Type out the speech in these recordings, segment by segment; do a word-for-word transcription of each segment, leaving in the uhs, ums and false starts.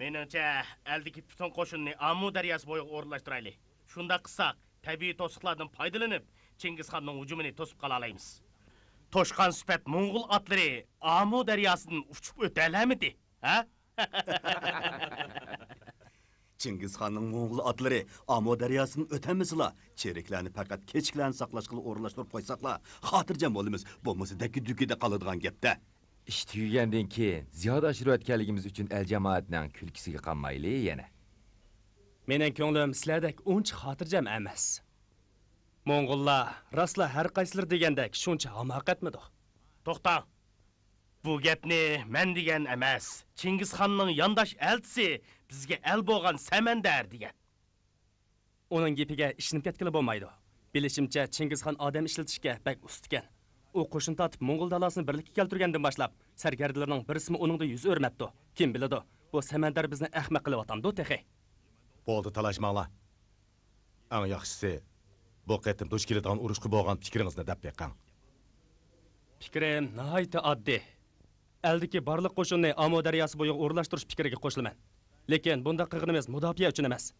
مېنىڭچە، ئەلدىكى پۈتۈن قوشۇننى ئامۇ دەرياسى بويىغا ئورۇنلاشتۇرايلى. شۇنداق قىلساق، تەبىئىي توسۇقلاردىن پايدىلىنىپ، چىڭگىزخاننىڭ ھۇجۇمىنى توسۇپ قالالايمىز. توشقان سۈپەت موڭغۇل ئاتلىرى ئامۇ دەرياسىدىن ئۇچۇپ ئۆتەلەمىدى، ھە؟ چىڭگىزخاننىڭ موڭغۇل ئاتلىرى ئامۇ دەرياسىدىن ئۆتەلمىسىلا، چېرىكلەرنى پەقەت كېچىكلەرنى ساقلاشقىلا ئورۇنلاشتۇرۇپ قويساقلا، خاتىرجەم بولىمىز. بولمىسا دەككە-دۈككىدە قالىدىغان گەپتە. ئىش تۈگىگەندىن كېيىن زىيادە ئاشۇرۇۋەتكەنلىكىمىز ئۈچۈن ئەل جامائەتنىڭ كۈلكىسىگە قالمايلى يەنە. مېنىڭ كۆڭلۈم سىلەردەك ئۇنچە خاتىرجەم ئەمەس. موڭغۇللار راستلا ھەر قايسىلىرى دېگەندەك شۇنچە ھاماقەتمىدۇ؟ توختاڭ! بۇ گەپنى مەن دېگەن ئەمەس، چىڭگىزخاننىڭ يانداش ئەلچىسى بىزگە ئەل بولغان سەمەندەر دېگەن. ئۇنىڭ گېپىگە ئىشىنىپ كەتكىلى بولمايدۇ. بىلىشىمچە، چىڭگىزخان ئادەم ئىشلىتىشكە بەك ئۇستىكەن. ئۇ قوشۇن تارتىپ موڭغۇل دالاسىنى بىرلىككە كەلتۈرگەندىن باشلاپ، سەركەردىلىرىنىڭ بىرسىمۇ ئۇنىڭدىن يۈز ئۆرمەپتۇ. كىم بىلىدۇ، بۇ سەمەندەر بىزنى ئەخمەق قىلىۋاتامدۇ تېخى؟ بولدى، تالاشماڭلار. ئەڭ ياخشىسى، بۇ قېتىم دۇچ كېلىدىغان ئۇرۇشقا بولغان پىكرىڭىزنى دەپ بېقىڭ. پىكرىم ناھايىتى ئاددىي. ئەلدىكى بارلىق قوشۇننى ئامۇ دەرياسى بويىغا ئورۇنلاشتۇرۇش پىكرىگە قوشۇلىمەن. لېكىن بۇنداق قىلغىنىمىز مۇداپىئە ئۈچۈن ئەمەس.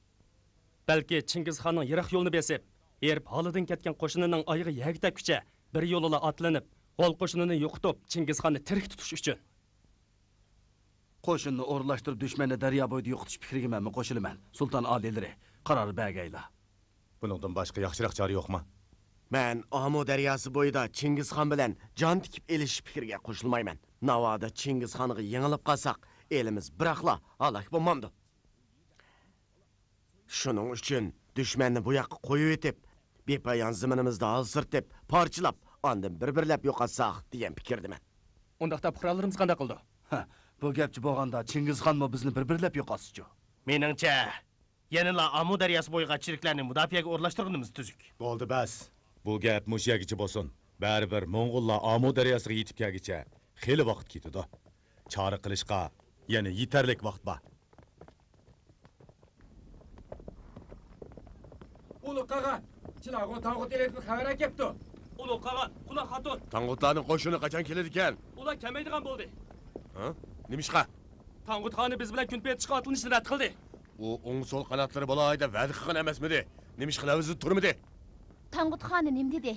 بەلكى چىڭگىزخاننىڭ يىراق يولىنى بېسىپ، ھېرىپ ھالىدىن كەتكەن قوشۇنىنىڭ ئايىغى يەرگە تەگكۈچە بىر يولىلا ئاتلىنىپ، غول قوشۇنىنى يوقىتىپ، چىڭگىزخاننى تىرىك تۇتۇش ئۈچۈن. قوشۇننى ئورۇنلاشتۇرۇپ، دۈشمەننى دەريا بويىدا يوقىتىش پىكرىگە مەنمۇ قوشۇلىمەن. سۇلتان ئالىيلىرى، قارار بەرگەيلا. بۇنىڭدىن باشقا ياخشىراق چارە يوقما؟ مەن ئامۇ دەرياسى بويىدا چىڭگىزخان بىلەن جان تىكىپ ئېلىشىش پىكرىگە قوشۇلمايمەن. ناۋادا چىڭگىزخانغا يېڭىلىپ قالساق، ئېلىمىز بىراقلا ھالاك بولمامدۇ؟ شۇنىڭ ئۈچۈن دۈشمەننى بۇ ياققا قويۇۋېتىپ، بىپايان زېمىنىمىزنى ھالسىرىتىپ، پارچىلاپ، ئاندىن بىر-بىرلەپ يوقاتساق دېگەن پىكىردىمەن. ئۇنداقتا پۇقرالىرىمىز قانداق قىلىدۇ؟ ھە، بۇ گەپچە بولغاندا، چىڭگىزخانمۇ بىزنى بىر-بىرلەپ يوقاتسىچۇ؟ مېنىڭچە، يەنىلا ئامۇ دەرياسى بويىغا چېرىكلەرنى مۇداپىئەگە ئورۇنلاشتۇرغىنىمىز تۈزۈك. بولدى، بەس. بۇ گەپ مۇشۇ يەرگىچە بولسۇن. بەرىبىر موڭغۇللار ئامۇ دەرياسىغا يېتىپ كەلگۈچە خېلى ۋاقىت كېتىدۇ. چارە قىلىشقا يەنە يېتەرلىك ۋاقىت بار. ئۇلۇغ قاغان، چىلاغۇ تاڭغۇت ئېلىدىن خەۋەر ئەكەپتۇ. ئۇلۇغ قاغان، قۇلاق خاتۇن. تاڭغۇتلارنىڭ قوشۇنى قاچان كېلىدىكەن؟ ئۇلار كەلمەيدىغان بولدى. ھە؟ نېمىشقا؟ تاڭغۇت خانى بىز بىلەن كۈنپېتىشقا ئاتلىنىشنى رەت قىلدى. ئۇ ئوڭ سول قاناتلىرى بولاي دەپ ۋەدە قىلغان ئەمەسمىدى؟ نېمىشقا لەۋزىدە تۇرمىدى؟ تاڭغۇت خانى نېمە دېدى؟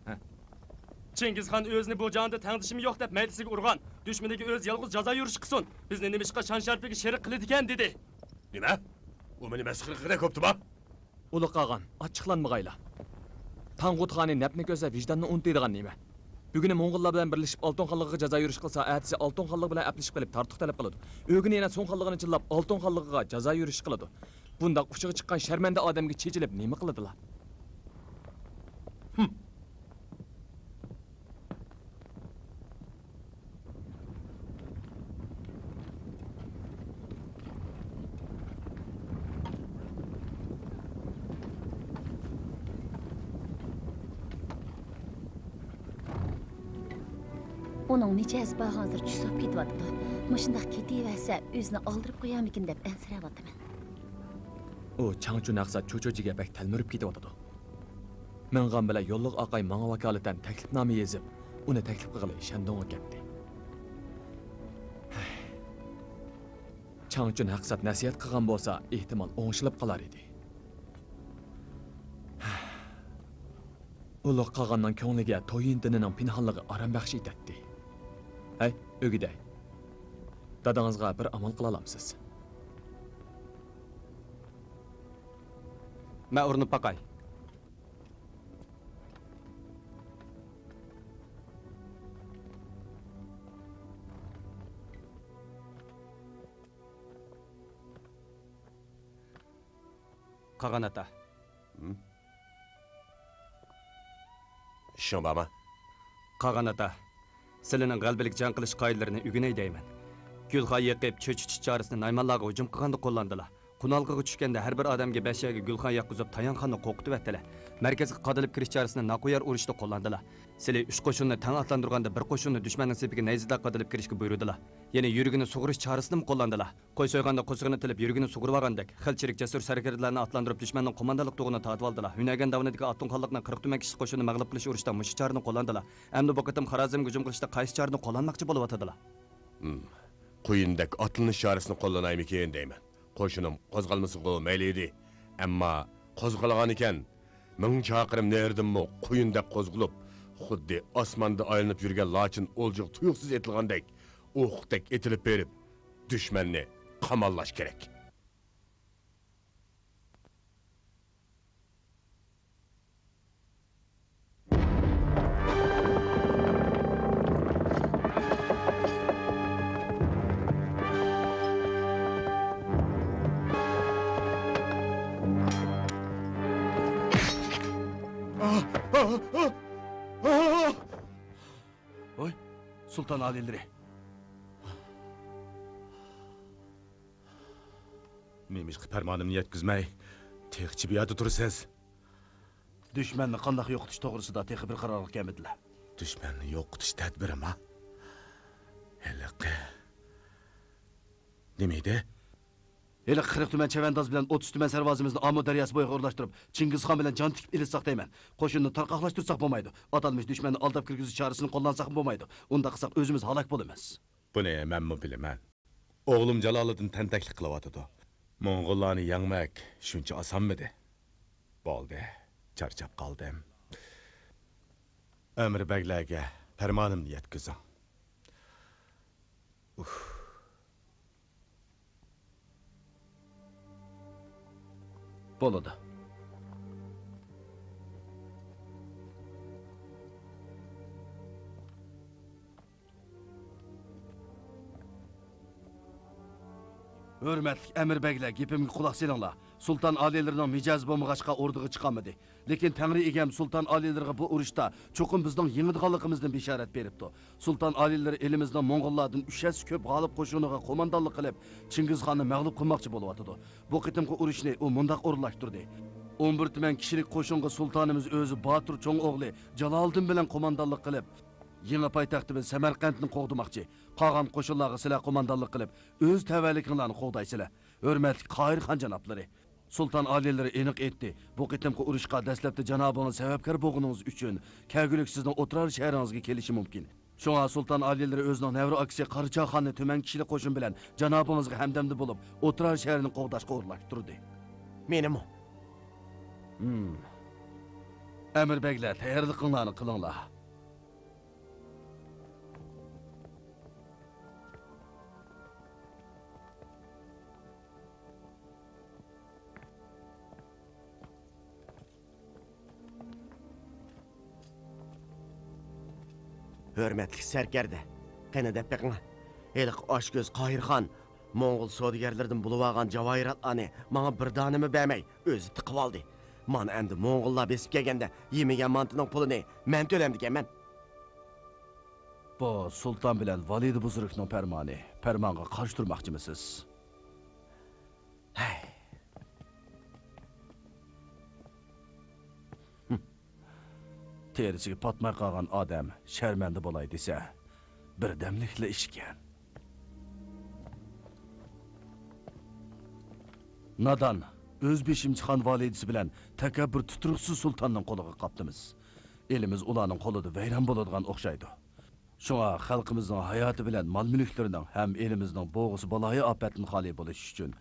ھە. چىڭگىزخان ئۆزىنى بۇ جاھاندا تەڭدىشىمۇ يوق دەپ مەيدىسىگە ئۇرغان، دۈشمىنىگە ئۆزى يالغۇز جازا يۈرۈشى قىلسۇن، بىزنى نېمىشقا شان-شەرىپىگە شېرىك قىلىدىكەن دېدى. نېمە؟ ئۇ مېنى مەسخىرە قىلغۇدەك بوپتۇما؟ ئۇلۇغ قاغان، ئاچچىقلانمىغايلا. تاڭغۇت خانى نەپنى كۆزلەپ ۋىجداننى ئۇنتۇيدىغان نېمە؟ بۈگۈنى موڭغۇللار بىلەن بىرلىشىپ ئالتۇن خانلىقىغا جازا يۈرۈش قىلسا، ئەتىسى ئالتۇن خانلىقى بىلەن ئەپلىشىپ قېلىپ تارتۇق تەلەپ قىلىدۇ. ئۆگۈنى يەنە سۇڭ خانلىقىنى چىللاپ ئالتۇن خانلىقىغا جازا يۈرۈش قىلىدۇ. بۇنداق ئۇچىغا چىققان شەرمەندە ئادەمگە چېچىلىپ نېمە قىلىدىلا؟ ھىم. ئۇنىڭ مىجەزى بارغانسېرى چۈسۈپ كېتىۋاتىدۇ. مۇشۇنداق كېتىۋەرسە، ئۆزىنى ئالدىرىپ قويارمىكىن دەپ ئەنسىرەۋاتىمەن. ئۇ چاڭچۈن ھەقسات چۇچۇچىگە بەك تەلمۈرۈپ كېتىۋاتىدۇ. مىڭغان بىلەن يوللۇق ئاقاي ماڭا ۋاكالىتەن تەكلىپنامە يېزىپ، ئۇنى تەكلىپ قىلغىلى شەندۇڭغا كەتتى. چاڭچۈن ھەقسات نەسىھەت قىلغان بولسا، ئېھتىمال ئوڭشىلىپ قالار ئىدى. ئۇلۇغ قاغاننىڭ كۆڭلىگە تويىن دىنىنىڭ پىنھانلىقى ئارام بەخش ئېتەتتى. ھەي، ئۆگىدەي. دادىڭىزغا بىر ئامال قىلالامسىز؟ مەن ئۇرۇنۇپ باقاي. قاغان ئاتا. ھىم؟ ئىشىڭ بارمۇ؟ قاغان ئاتا، سىلىنىڭ غەلىبىلىك جەڭ قىلىش قائىدىلىرىنى ئۆگىنەي دەيمەن. گۈلخان يېقىپ، چۆچۈتۈش چارىسىنى نايمانلارغا ھۇجۇم قىلغاندا قوللاندىلا. قونالغۇغا چۈشكەندە ھەر بىر ئادەمگە بەش يەرگە گۈلخان يەتكۈزۈپ، تايانخاننى قورقۇتۇۋەتتىلە. مەركەزگە قادىلىپ كىرىش چارىسىنى ناقۇيار ئۇرۇشتا قوللاندىلا. سىلى ئۈچ قوشۇننى تەڭ ئاتلاندۇرغاندا، بىر قوشۇننى دۈشمەننىڭ سېپىگە نەيزىدە قادىلىپ كىرىشكە بۇيرۇدىلا. يەنە يۈرىكىنى سۇغۇرۇش چارىسىنىمۇ قوللاندىلا. قوي سويغاندا قورسىقىنى تىلىپ، يۈرىكىنى سۇغۇرۇۋالغاندەك، خېلى چىرىك جەسۇر سەركەردىلەرنى ئاتلاندۇرۇپ، دۈشمەننىڭ قوماندانلىق تۇغىنى تارتىۋالدىلا. ھۈنەگەن داۋىنىدىكى ئالتۇن خانلىقنىڭ قىرىق تۈمەن كىشىلىك قوشۇنىنى مەغلۇپ قىلىش ئۇرۇشىدا مۇشۇ چارىنى قوللاندىلا. ئەمدى بۇ قېتىم خارازمغا ھۇجۇم قىلىشتا قايسى چارىنى قوللانماقچى بولۇۋاتىدىلا؟ ھىم. قۇيۇندەك ئاتلىنىش چارىسىنى قوللىنايمىكىن دەيمەن. قوشۇنۇم قوزغالمىسىغۇ مەيلى ئىدى. ئەمما قوزغالغانىكەن. مىڭ چاقىرىم نېرىدىنمۇ قۇيۇندەك قوزغىلىپ، خۇددى ئاسماندا ئايلىنىپ يۈرگەن لاچىن ئولجىغا تۇيۇقسىز ئېتىلغاندەك، ئوقتەك ئېتىلىپ بېرىپ، دۈشمەننى قاماللاش كېرەك. ۋاي، سۇلتان ئالىيلىرى! نېمىشقا پەرمانىمنى يەتكۈزمەي، تېخىچە بۇ يەردە تۇرىسىز؟ دۈشمەننى قانداق يوقىتىش توغرىسىدا تېخى بىر قارارغا كەلمىدىلە. دۈشمەننى يوقىتىش تەدبىرىما؟ ھېلىقى نېمە ئىدى؟ ھېلىقى قىرىق تۈمەن چەۋەنداز بىلەن ئوتتۇز تۈمەن سەرۋازىمىزنى ئامۇ دەرياسى بويىغا ئورۇنلاشتۇرۇپ، چىڭگىزخان بىلەن جان تىكىپ ئېلىشساق دەيمەن. قوشۇننى تارقاقلاشتۇرساق بولمايدۇ. ئاتالمىش دۈشمەننى ئالداپ كىرگۈزۈش چارىسىنى قوللانساقمۇ بولمايدۇ. ئۇنداق قىلساق ئۆزىمىز ھالاك بولىمىز. بۇنى مەنمۇ بىلىمەن. ئوغلۇم جالالىدىن تەنتەكلىك قىلىۋاتىدۇ. موڭغۇللارنى يەڭمەك شۇنچە ئاسانمىدى؟ بولدى، چارچاپ قالدىم. ئەمىر بەگلەرگە پەرمانىمنى يەتكۈزۈڭ. ئۇھ. بولىدۇ. ھۆرمەتلىك ئەمىر بەگلەر، گېپىمگە قۇلاق سېلىڭلار. سۇلتان ئالىيلىرىنىڭ مىجەزى بولمىغاچقا ئوردىغا چىقالمىدى. لېكىن تەڭرى ئىگەم سۇلتان ئالىيلىرىغا بۇ ئۇرۇشتا چوقۇم بىزنىڭ يېڭىدىغانلىقىمىزدىن بېشارەت بېرىپتۇ. سۇلتان ئالىيلىرى ئېلىمىزنىڭ موڭغۇللاردىن ئۈچ ھەسسە كۆپ غالىب قوشۇنىغا قوماندانلىق قىلىپ، چىڭگىزخاننى مەغلۇپ قىلماقچى بولۇۋاتىدۇ. بۇ قېتىمقى ئۇرۇشنى ئۇ مۇنداق ئورۇنلاشتۇردى. ئون بىر تۈمەن كىشىلىك قوشۇنغا سۇلتانىمىز ئۆزى باتۇر چوڭ ئوغلى جالالىدىن بىلەن قوماندانلىق قىلىپ، يېڭى پايتەختىمىز سەمەرقەنتنى قوغدىماقچى. قالغان قوشۇنلارغا سىلەر قوماندانلىق قىلىپ، ئۆز تەۋەلىكىڭلارنى قوغدايسىلەر. ھۆرمەتلىك قاھىر خان جانابلىرى! سۇلتان ئالىيلىرى ئېنىق ئېيتتى، بۇ قېتىمقى ئۇرۇشقا دەسلەپتە جانابىڭىز سەۋەبكار بولغىنىڭىز ئۈچۈن كەلگۈلۈك سىزنىڭ ئوترار شەھىرىڭىزگە كېلىشى مۇمكىن. شۇڭا سۇلتان ئالىيلىرى ئۆزىنىڭ نەۋرە ئاكىسى قاراچاخاننى تۈمەن كىشىلىك قوشۇن بىلەن جانابىڭىزغا ھەمدەمدە بولۇپ، ئوترار شەھىرىنى قوغداشقا ئورۇنلاشتۇردى. مېنىمۇ؟ ھىم. ئەمىر بەگلەر، تەييارلىقىڭلارنى قىلىڭلار. ھۆرمەتلىك سەركەردە، قېنى دەپ بېقىڭا، ھېلىقى ئاچكۆز قاھىرخان موڭغۇل سودىگەرلىرىدىن بۇلىۋالغان جاۋاھىراتلارنى ماڭا بىر دانىمۇ بەرمەي، ئۆزى تىقىۋالدى. مانا ئەمدى موڭغۇللار بېسىپ كەلگەندە يېمىگەن مانتىنىڭ پۇلىنى مەن تۆلەمدىكەنمەن. بۇ سۇلتان بىلەن ۋالىدە بۇزرۇكنىڭ پەرمانى. پەرمانغا قارشى تۇرماقچىمىسىز؟ ھەي. تېرىسىگە پاتماي قالغان ئادەم شەرمەندە بولاي دېسە، بىردەملىكلا ئىشكەن. نادان، ئۆز بېشىمچى خان ۋالىدىسى بىلەن تەكەببۇر تۇتۇرۇقسىز سۇلتاننىڭ قولىغا قاپتىمىز. ئېلىمىز ئۇلارنىڭ قولىدا ۋەيران بولىدىغان ئوخشايدۇ. شۇڭا خەلقىمىزنىڭ ھاياتى بىلەن مال-مۈلۈكلىرىنىڭ ھەم ئېلىمىزنىڭ بوغۇسى بالايىئاپەتتىن خالىي بولۇشى ئۈچۈن،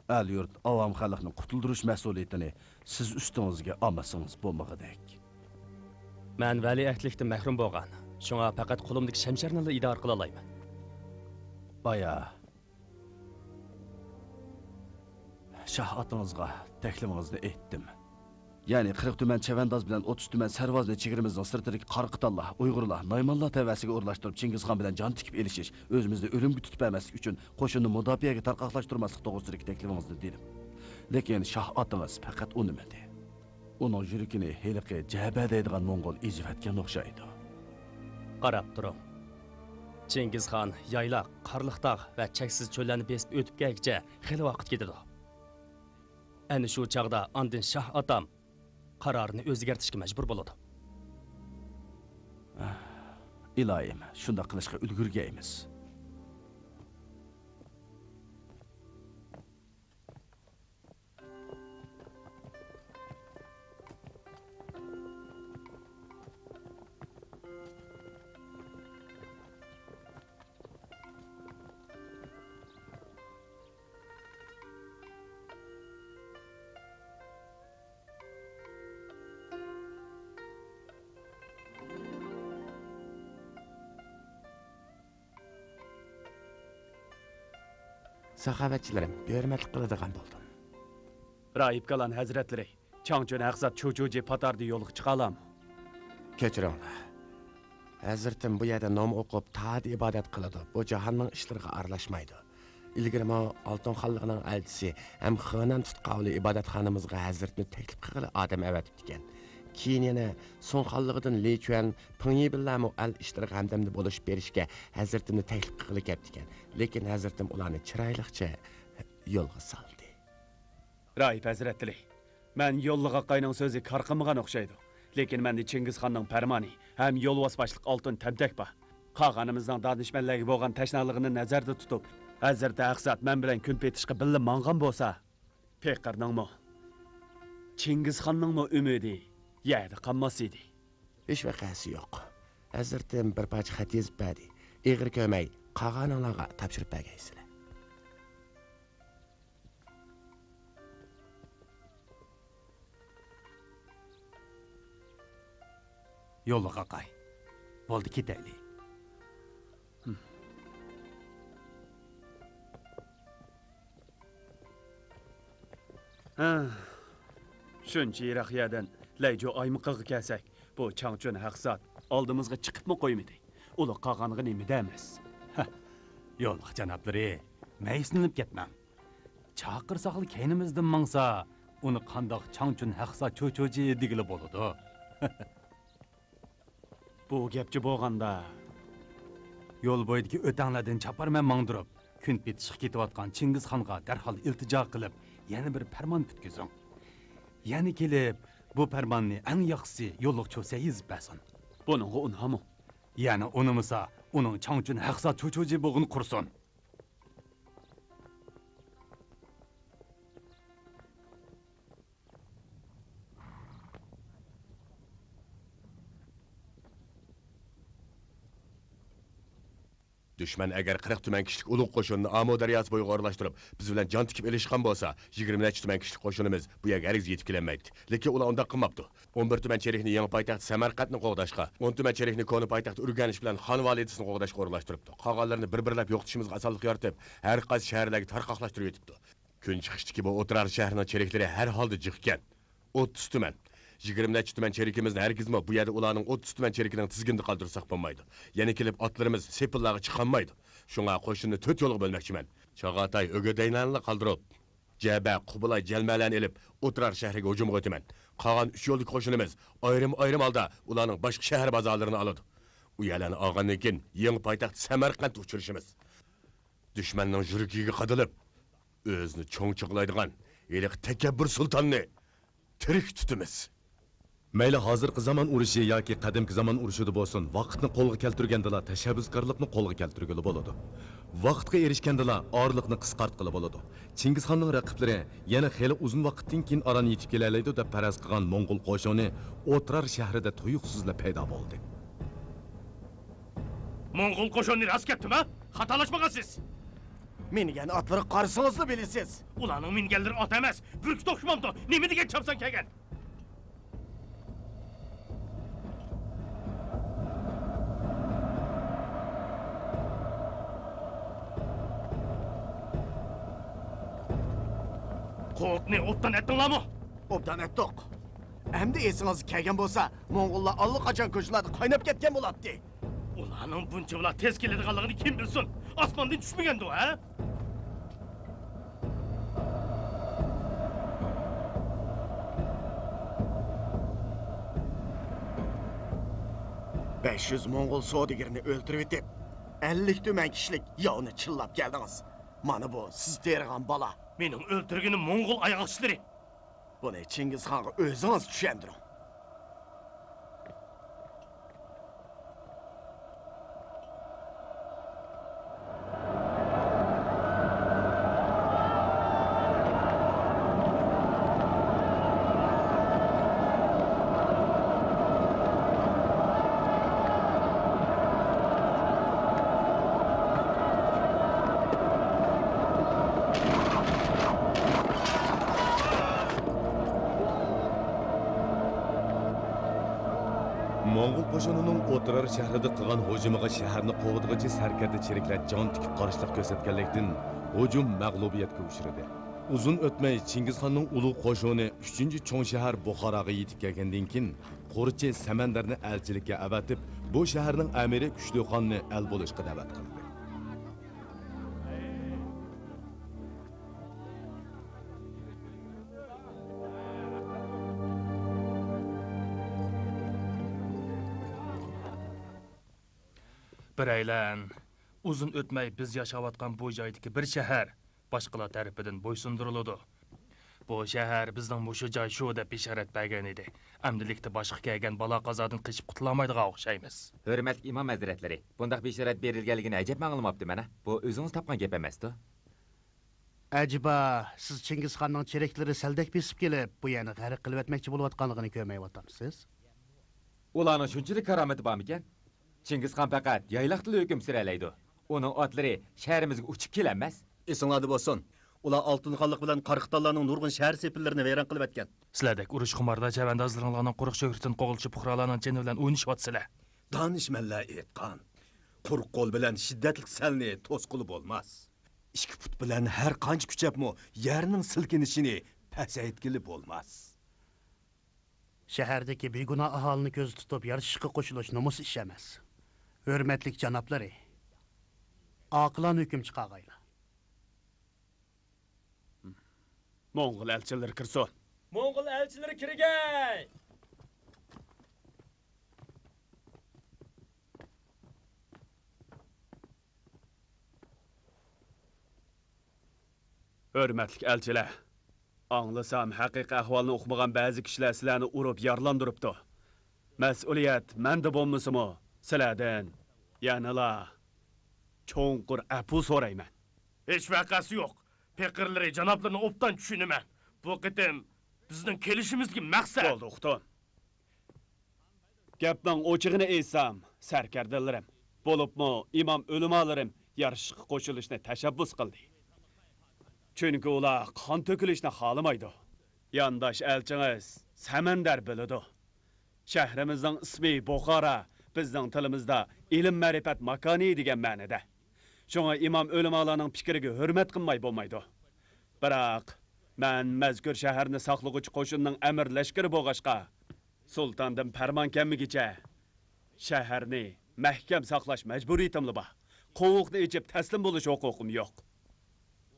ئەل-يۇرت، ئاۋام خەلقنى قۇتۇلدۇرۇش مەسئۇلىيىتىنى سىز ئۈستىڭىزگە ئالمىسىڭىز بولمىغۇدەك. مەن ۋەلىئەھدلىكتىن مەھرۇم بولغان، شۇڭا پەقەت قولۇمدىكى شەمشەرنىلا ئىدارە قىلالايمەن. بايا شاھ ئاتىڭىزغا تەكلىپىڭىزنى ئېيتتىم. يەنى قىرىق تۈمەن چەۋەنداز بىلەن ئوتتۇز تۈمەن سەرۋازنى چېگرىمىزنىڭ سىرتىدىكى قارا قىتانلار، ئۇيغۇرلار، نايمانلار تەۋەسىگە ئورۇنلاشتۇرۇپ، چىڭگىزخان بىلەن جان تىكىپ ئېلىشىش، ئۆزىمىزنى ئۆلۈمگە تۇتۇپ بەرمەسلىك ئۈچۈن قوشۇننى مۇداپىئەگە تارقاقلاشتۇرماسلىق توغرىسىدىكى تەكلىپىڭىزنى دېدىم. لېكىن شاھ ئاتىڭىز پەقەت ئۇنىمىدى. ئۇنىڭ يۈرىكىنى ھېلىقى جەبە دەيدىغان موڭغۇل ئېزىۋەتكەن ئوخشايدۇ. قاراپ تۇرۇڭ. چىڭگىزخان يايلاق، قارلىق تاغ ۋە چەكسىز چۆللەرنى بېسىپ ئۆتۈپ كەلگۈچە خېلى ۋاقىت كېتىدۇ. ئەنە شۇ چاغدا ئاندىن شاھ ئاتام قارارىنى ئۆزگەرتىشكە مەجبۇر بولىدۇ. ئىلاھىم، شۇنداق قىلىشقا ئۈلگۈرگەيمىز. ساخاۋەتچىلىرىم، ھۆرمەتلىك قىلىدىغان بولدۇم. راھىب كالان ھەزرەتلىرى، چاڭچۈن ھەقسات چۇچۇجى پاتاردا يولغا چىقالامۇ؟ كەچۈرۈڭلار. ھەزرىتىم بۇ يەردە نوم ئوقۇپ، تائەت ئىبادەت قىلىدۇ. بۇ جاھاننىڭ ئىشلىرىغا ئارىلاشمايدۇ. ئىلگىرىمۇ ئالتۇن خانلىقىنىڭ ئەلچىسى ھەم خېنەن تۇتقاۋۇلى ئىبادەتخانىمىزغا ھەزرىتىنى تەكلىپ قىلغىلى ئادەم ئەۋەتىپتىكەن. كېيىن يەنە سۇڭ خانلىقىدىن لى چۈەن، پېڭ يى بىلەنمۇ ئەل ئىشلىرىغا ھەمدەمدە بولۇشۇپ بېرىشكە ھەزرىتىمنى تەكلىپ قىلغىلى كەپتىكەن. لېكىن ھەزرىتىم ئۇلارنى چىرايلىقچە يولغا سالدى. راھىب ھەزرەتلىرى، مەن يوللۇق ئاقاينىڭ سۆزى كار قىلمىغان ئوخشايدۇ. لېكىن مەندە چىڭگىزخاننىڭ پەرمانى ھەم يولۋاس باشلىق ئالتۇن تەمتەك بار. قاغانىمىزنىڭ دانىشمەنلەرگە بولغان تەشنالىقىنى نەزەردە تۇتۇپ، ھەزرىتى ھەقسات مەن بىلەن كۈن پېتىشقا بىللە ماڭغان بولسا، پېقىرنىڭمۇ، چىڭگىزخاننىڭمۇ ئۈمىدى يەردە قالماس ئىدى. ھېچ ۋەقەسى يوق. ھەزرىتىم بىر پارچە خەت يېزىپ بەردى. ئېغىر كۆرمەي، قاغانىڭلارغا تاپشۇرۇپ بەرگەيسىلەر. يوللۇق ئاقاي. بولدى، كېتەيلى. ھە، شۇنچە يىراق يەردىن لەيجۇ ئايمىقىغا كەلسەك، بۇ چاڭچۈن ھەقسات ئالدىمىزغا چىقىپمۇ قويمىدى. ئۇلۇغ قاغانغا نېمە دەيمىز؟ ھە، يوللۇق جانابلىرى، مەيۈسلىنىپ كەتمەڭ. چاقىرساقلا كەينىمىزدىن ماڭسا، ئۇنى قانداق چاڭچۈن ھەقسا چوچوجى دېگىلى بولىدۇ؟ بۇ گەپچە بولغاندا. يول بويىدىكى ئۆتەڭلەردىن چاپارمەن ماڭدۇرۇپ، كۈن پېتىشقا كېتىۋاتقان چىڭگىزخانغا دەرھال ئىلتىجا قىلىپ، يەنە بىر پەرمان پۈتكۈزۈڭ. يەنە كېلىپ، بۇ پەرماننى ئەڭ ياخشىسى يوللۇق چوسە يېزىپ بەرسۇن. بۇنىڭغا ئۇنىمۇ؟ يەنە ئۇنىمىسا، ئۇنىڭ چاڭچۈن ھەقسا چوچوجى بولغىنى قۇرسۇن. دۈشمەن ئەگەر قىرىق تۈمەن كىشىلىك ئۇلۇغ قوشۇننى ئامۇ دەرياسى بويىغا ئورۇنلاشتۇرۇپ، بىز بىلەن جان تىكىپ ئېلىشقان بولسا، يىگىرمە نەچچە تۈمەن كىشىلىك قوشۇنىمىز بۇ يەرگە ھەرگىز يېتىپ كېلەلمەيتتى. لېكىن ئۇلار ئۇنداق قىلماپتۇ. ئون بىر تۈمەن چېرىكنى يېڭى پايتەخت سەمەرقەنتنى قوغداشقا، ئون تۈمەن چېرىكنى كونا پايتەخت ئۇرگەنچ بىلەن خان ۋالىدىسىنى قوغداشقا ئورۇنلاشتۇرۇپتۇ. قالغانلىرىنى بىر-بىرلەپ يوقىتىشىمىزغا ئاسانلىق يارىتىپ، ھەر قايسى شەھەرلەرگە تارقاقلاشتۇرۇۋېتىپتۇ. كۈنچىقىشتىكى بۇ ئوترار شەھىرىنىڭ چېرىكلىرى ھەر ھالدا جىق ئىكەن. ئوتتۇز تۈمەن. يىگىرمە نەچچە تۈمەن چېرىكىمىزنى ھەرگىزمۇ بۇ يەردە ئۇلارنىڭ ئوتتۇز تۈمەن چېرىكىنىڭ تىزگىنىدە قالدۇرساق بولمايدۇ. يەنە كېلىپ ئاتلىرىمىز سېپىللارغا چىقالمايدۇ. شۇڭا قوشۇننى تۆت يولغا بۆلمەكچىمەن. چاغاتاي، ئۆگېدەينەنلا قالدۇرۇپ، جەبە، قۇبىلاي، جەلمەلەرنى ئېلىپ، ئوترار شەھىرىگە ھۇجۇمغا ئۆتىمەن. قالغان ئۈچ يولدىكى قوشۇنىمىز ئايرىم-ئايرىم ھالدا ئۇلارنىڭ باشقا شەھەر بازارلىرىنى ئالىدۇ. ئۇ يەرلەرنى ئالغاندىن كېيىن، يېڭى پايتەخت سەمەرقەنتتە ئۇچرىشىمىز. دۈشمەننىڭ يۈرىكىگە قادىلىپ، ئۆزىنى چوڭ چاغلايدىغان ھېلىقى تەكەببۇر سۇلتاننى تىرىك تۇتىمىز. مەيلى ھازىرقى زامان ئۇرۇشى ياكى قەدىمكى زامان ئۇرۇشىدا بولسۇن، ۋاقىتنى قولغا كەلتۈرگەندىلا تەشەببۇسكارلىقنى قولغا كەلتۈرگىلى بولىدۇ. ۋاقىتقا ئېرىشكەندىلا ئارىلىقنى قىسقارتقىلى بولىدۇ. چىڭگىزخاننىڭ رەقىبلىرى يەنە خېلى ئۇزۇن ۋاقىتتىن كېيىن ئاران يېتىپ كېلەلەيدۇ دەپ پەرەز قىلغان موڭغۇل قوشۇنى ئوترار شەھىرىدە تۇيۇقسىزلا پەيدا بولدى. موڭغۇل قوشۇنى راست كەپتىما؟ خاتالاشمىغانسىز. مىنگەن ئاتلىرىغا قارىسىڭىزلا بىلىسىز. ئۇلارنىڭ مىنگەنلىرى ئات ئەمەس، بۈركۈت ئوخشىمامدۇ؟ نېمە دېگەن چاپسان كەلگەن؟ قوتنى ئوبدان ئەتتىڭلارمۇ؟ ئوبدان ئەتتۇق. ئەمدى ئېسىڭىزگە كەلگەن بولسا، موڭغۇللار ئاللىقاچان كوچىلاردا قايناپ كەتكەن بولاتتى. ئۇلارنىڭ بۇنچىۋالا تېز كېلىدىغانلىقىنى كىم بىلسۇن؟ ئاسماندىن چۈشمىگەندۇ، ھە؟ بەش يۈز موڭغۇل سودىگىرىنى ئۆلتۈرۈۋېتىپ، ئەللىك تۈمەن كىشىلىك ياۋنى چىللاپ كەلدىڭىز. مانا بۇ سىز تېرىغان بالا. مېنىڭ ئۆلتۈرگىنىم موڭغۇل ئاياغچىلىرى. بۇنى چىڭگىزخانغا ئۆزىڭىز چۈشەندۈرۈڭ. موڭغۇل قوشۇنىنىڭ ئوترار شەھىرىدە قىلغان ھۇجۇمىغا شەھەرنى قوغدىغۇچى سەركەردە چېرىكلەر جان تىكىپ قارشىلىق كۆرسەتكەنلىكتىن، ھۇجۇم مەغلۇبىيەتكە ئۇچرىدى. ئۇزۇن ئۆتمەي چىڭگىزخاننىڭ ئۇلۇغ قوشۇنى ئۈچىنچى چوڭ شەھەر بۇخاراغا يېتىپ كەلگەندىن كېيىن، قورچى سەمەندەرنى ئەلچىلىككە ئەۋەتىپ، بۇ شەھەرنىڭ ئەمىرى كۈچلۈخاننى ئەل بولۇشقا دەۋەت قىلدى. بىرەيلەن، ئۇزۇن ئۆتمەي بىز ياشاۋاتقان بۇ جايدىكى بىر شەھەر باشقىلار تەرىپىدىن بويسۇندۇرۇلىدۇ. بۇ شەھەر بىزنىڭ مۇشۇ جاي شۇ دەپ بېشارەت بەرگەن ئىدى. ئەمدىلىكتە باشقا كەلگەن بالا-قازادىن قېچىپ قۇتۇلالمايدىغان ئوخشايمىز. ھۆرمەتلىك ئىمام ھەزرەتلىرى، بۇنداق بېشارەت بېرىلگەنلىكىنى ئەجەبمۇ ئاڭلىماپتىمەن-ھە. بۇ ئۆزىڭىز تاپقان گەپ ئەمەستۇ؟ ئەجەبا، سىز چىڭگىزخاننىڭ چېرىكلىرى سەلدەك بېسىپ كېلىپ، بۇ يەرنى غەرق قىلىۋەتمەكچى بولۇۋاتقانلىقىنى كۆرمەيۋاتامسىز؟ ئۇلارنىڭ شۇنچىلىك كارامىتى بارمىكەن؟ چىڭگىزخان پەقەت يايلاقتىلا ھۆكۈم سۈرەلەيدۇ. ئۇنىڭ ئاتلىرى شەھىرىمىزگە ئۇچۇپ كېلەلمەس. ئېسىڭلاردا بولسۇن، ئۇلار ئالتۇن خانلىق بىلەن قاراخانلارنىڭ نۇرغۇن شەھەر سېپىللىرىنى ۋەيران قىلىۋەتكەن. سىلەردەك ئۇرۇش خۇمارلار چەۋەندازلىرىڭلارنىڭ قۇرۇق شۆھرىتىنى قوغلىشىپ، پۇقرالارنىڭ جېنى بىلەن ئوينىشىۋاتىسىلەر. دانىشمەنلەر ئېيتقان، قۇرۇق قول بىلەن شىددەتلىك سەلنى توسقىلى بولماس. ئىككى پۇت بىلەن ھەر قانچە كۈچەپمۇ يەرنىڭ سىلكىنىشىنى پەسەيتكىلى بولماس. شەھەردىكى بىگۇناھ ئاھالىنى كۆزدە تۇتۇپ يارىشىشقا قوشۇلۇش نومۇس ئىش ئەمەس. ھۆرمەتلىك جانابلىرى، ئاقىلانە ھۆكۈم چىقارغايلا. موڭغۇل ئەلچىلىرى كىرسۇن. موڭغۇل ئەلچىلىرى كىرگەي! ھۆرمەتلىك ئەلچىلەر! ئاڭلىسام، ھەقىقىي ئەھۋالنى ئۇقمىغان بەزى كىشىلەر سىلەرنى ئۇرۇپ يارىلاندۇرۇپتۇ. مەسئۇلىيەت مەندە بولمىسىمۇ، سىلەردىن يەنىلا چوڭقۇر ئەپۇ سورايمەن. ھېچ ۋەقەسى يوق. پېقىرلىرى جانابلىرىنى ئوبدان چۈشىنىمەن. بۇ قېتىم بىزنىڭ كېلىشىمىزدىكى مەقسەت. بولدى، ئۇقتۇم. گەپنىڭ ئوچۇقىنى ئېيتسام، سەركەردىلىرىم، بولۇپمۇ ئىمام ئۆلىمالىرىم يارىشىشقا قوشۇلۇشنى تەشەببۇس قىلدى. چۈنكى ئۇلار قان تۆكۈلۈشنى خالىمايدۇ. يانداش ئەلچىڭىز سەمەندەر بىلىدۇ. شەھىرىمىزنىڭ ئىسمى بۇخارا، بىزنىڭ تىلىمىزدا ئىلىم-مەرىپەت ماكانى دېگەن مەنىدە. شۇڭا ئىمام ئۆلىمالارنىڭ پىكرىگە ھۆرمەت قىلماي بولمايدۇ. بىراق، مەن مەزكۇر شەھەرنى ساقلىغۇچى قوشۇننىڭ ئەمىر لەشكىرى بولغاچقا، سۇلتاندىن پەرمان كەلمىگىچە شەھەرنى مەھكەم ساقلاش مەجبۇرىيىتىملا بار. قوۋۇقنى ئېچىپ تەسلىم بولۇش ھوقۇقۇم يوق.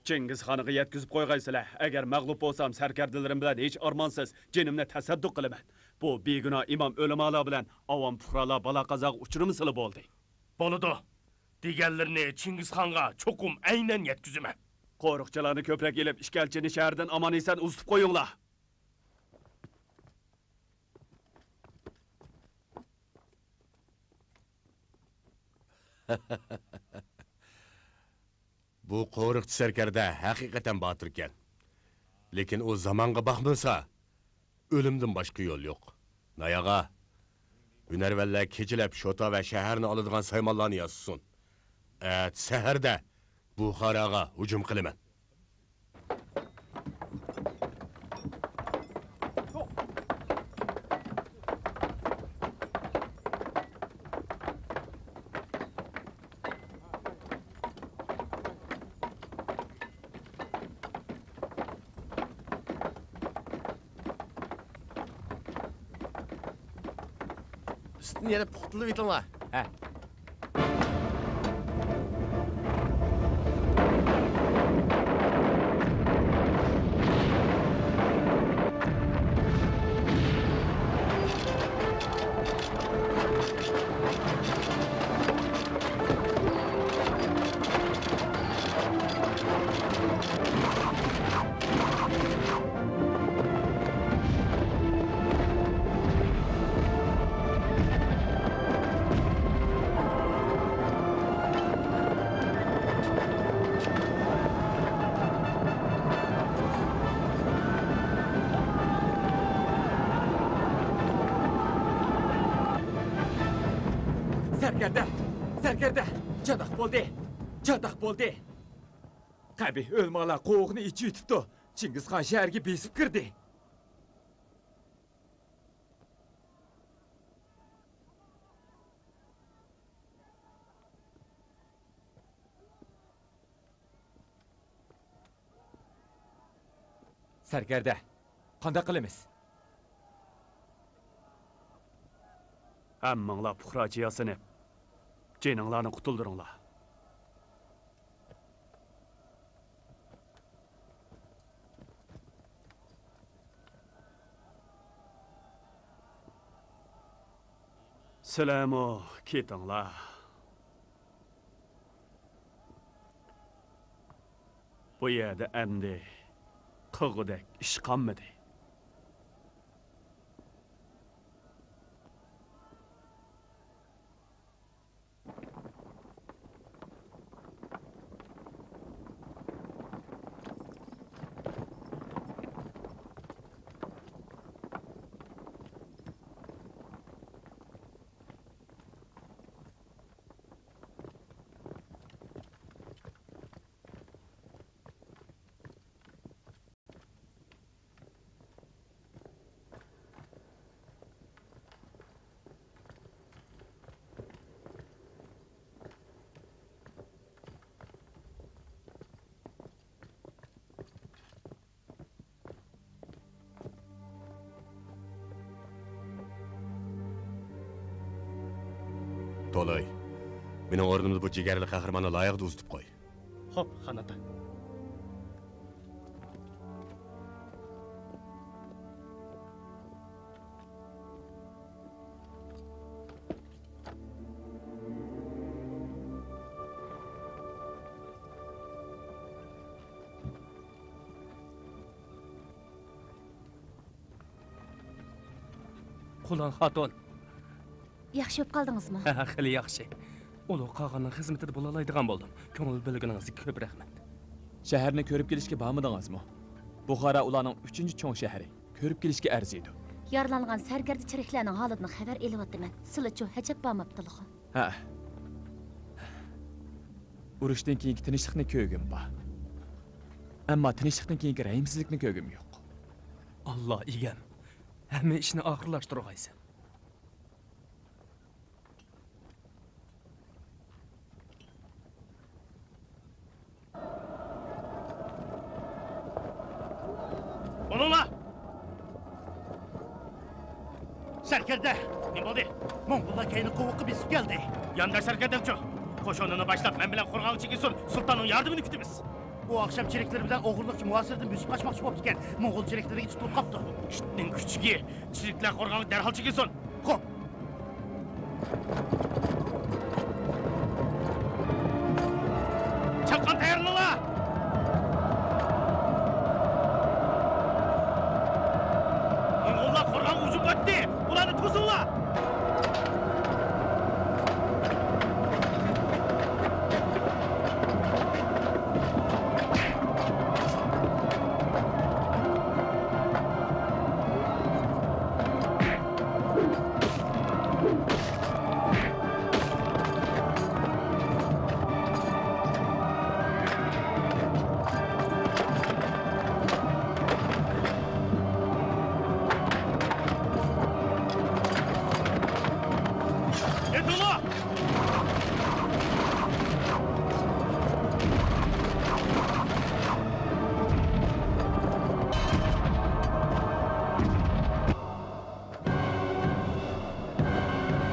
چىڭگىزخانغا يەتكۈزۈپ قويغايسىلەر، ئەگەر مەغلۇپ بولسام، سەركەردىلىرىم بىلەن ھېچ ئارمانسىز جېنىمنى تەسەددۇق قىلىمەن. بۇ بىگۇناھ ئىمام ئۆلىمالار بىلەن ئاۋام پۇقرالار بالا-قازاغا ئۇچرىمىسىلا بولدى. بولىدۇ. دېگەنلىرىنى چىڭگىزخانغا چوقۇم ئەينەن يەتكۈزىمەن. قورۇقچىلارنى كۆپرەك ئېلىپ، ئىككى ئەلچىنى شەھەردىن ئامان-ئېسەن ئۇزىتىپ قويۇڭلار. بۇ قورۇقچى سەركەردە ھەقىقەتەن باتۇركەن. لېكىن ئۇ زامانغا باقمىسا، ئۆلۈمدىن باشقا يول يوق. ناياغا، ھۈنەرۋەنلەر كېچىلەپ شوتا ۋە شەھەرنى ئالىدىغان سايمانلارنى ياسىسۇن. ئەتە سەھەردە بۇخاراغا ھۇجۇم قىلىمەن. ئۈستىنى يەنە پۇختىلىۋېتىڭلار. ھە. سەركەردە! سەركەردە! چاتاق بولدى! چاتاق بولدى! قەبىھ ئۆلىمالار قوۋۇقنى ئېچىۋېتىپتۇ. چىڭگىزخان شەھەرگە بېسىپ كىردى. سەركەردە، قانداق قىلىمىز؟ ھەممىڭلار پۇقراچە ياسىنىپ، جېنىڭلارنى قۇتۇلدۇرۇڭلار. سىلەرمۇ كېتىڭلار. بۇ يەردە ئەمدى قىلغۇدەك ئىش قالمىدى. تولاي، مېنىڭ ئورنۇمدا بۇ جىگەرلىك قەھرىماننى لايىقىدا ئۇزىتىپ قوي. خوپ، خان ئاتا. قۇلان خاتۇن. ياخشى بولۇپ قالدىڭىزمۇ؟ ھە، خېلى ياخشى. ئۇلۇغ قاغاننىڭ خىزمىتىدە بولالايدىغان بولدۇم. كۆڭۈل بۆلگىنىڭىزگە كۆپ رەھمەت. شەھەرنى كۆرۈپ كېلىشكە بارمىدىڭىزمۇ؟ بۇخارا ئۇلارنىڭ ئۈچىنچى چوڭ شەھىرى. كۆرۈپ كېلىشكە ئەرزىيدۇ. يارىلانغان سەركەردە چېرىكلەرنىڭ ھالىدىن خەۋەر ئېلىۋاتىمەن. سىلىچۇ، ئەجەب بارماپتىلىغۇ؟ ھە. ئۇرۇشتىن كېيىنكى تىنچلىقنى كۆرگۈم بار. ئەمما تىنچلىقتىن كېيىنكى رەھىمسىزلىكنى كۆرگۈم يوق. ئاللا ئىگەم، ھەممە ئىشنى ئاخىرلاشتۇرغايسەن. بولۇڭلار! سەركەردە! نېمە بولدى؟ موڭغۇللار كەينى قوۋۇققا بېسىپ كەلدى. يانداش سەركەردەمچۇ؟ قوشۇنىنى باشلاپ، مەن بىلەن قورغانغا چېكىنسۇن، سۇلتاننىڭ ياردىمىنى كۈتىمىز. ئۇ ئاخشام چېرىكلىرى بىلەن ئوغرىلىقچە مۇھاسىرىدىن بۆسۈپ قاچماقچى بوپتىكەن. موڭغۇل چېرىكلىرىگە تۇتۇلۇپ قاپتۇ. ئىتنىڭ كۈچۈكى! چېرىكلەر قورغانغا دەرھال چېكىنسۇن! خوپ! چاققان تەييارلىنىڭلار! موڭغۇللار قورغانغا ھۇجۇمغا ئۆتتى! ئۇلارنى توسۇڭلار!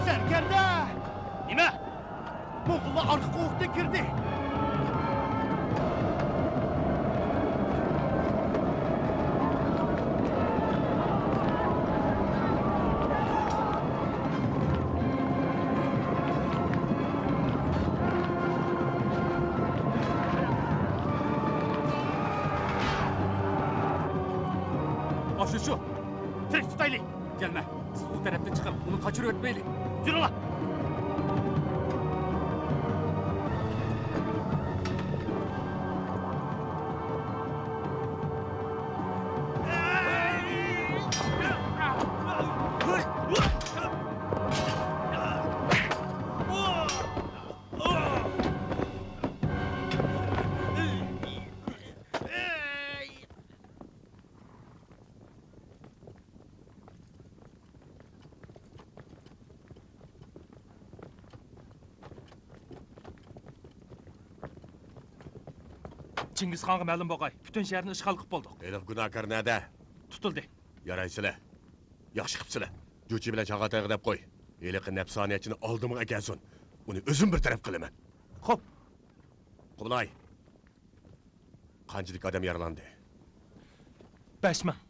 سەركەردە! نېمە؟ موڭغۇللار ئارقا قوۋۇقتىن كىردى. ئاشۇ شۇ. تىرىك تۇتايلى. جەلمە، سىز ئۇ تەرەپتىن چىقىڭ، ئۇنى قاچۇرۇۋەتمەيلى. يۈرۈڭلار. چىڭگىزخانغا مەلۇم بولغاي، پۈتۈن شەھەرنى ئىشغال قىلىپ بولدۇق. ھېلىقى گۇناھكار نەدە؟ تۇتۇلدى. يارايسىلەر. ياخشى قىپسىلەر. جۇچى بىلەن چاغاتايغا دەپ قوي. ھېلىقى نەپسانىيەتچىنى ئالدىمغا ئەكەلسۇن. ئۇنى ئۆزۈم بىر تەرەپ قىلىمەن. خوپ. قۇبلاي. قانچىلىك ئادەم يارىلاندى؟ بەش مىڭ.